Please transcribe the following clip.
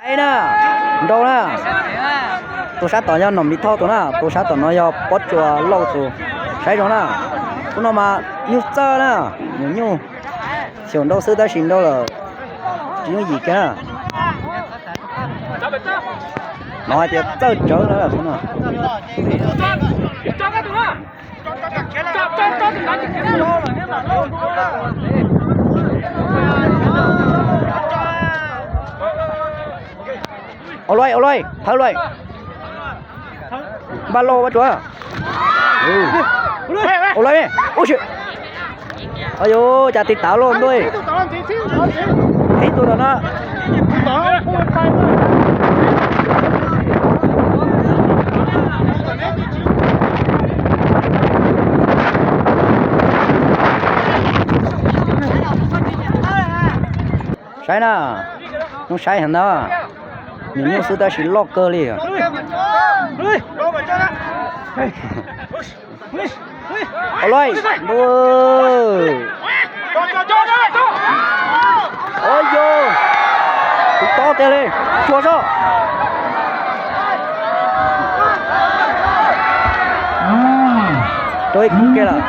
Saib na, nrau na. Tus sab tom yog Nom Mis Thoj tus na, tus sab tom no yog Pob Tsuas Lauj tus. Saib zoo na, tus no mas nyuj txawj na, nyuam nyuj xyaum nrau xwb tab sis nrau lawm tsis yooj yim kiag na. No hais tias txawj tsawv na tus no. Ua luaj, ua luaj, thawb luaj. Npaj lauj, Pob Tsuas. Ua luaj, ua si. Yog cas tig tav lauj ntuj. Ib tug tom no. Saib na, zoo saib heev na. Nyuam nyuj xwb tab sis loj kawg li. Ua luaj, ua yog, tus tob tiag li, tsuas soj. Rau ib kub kiag lawm.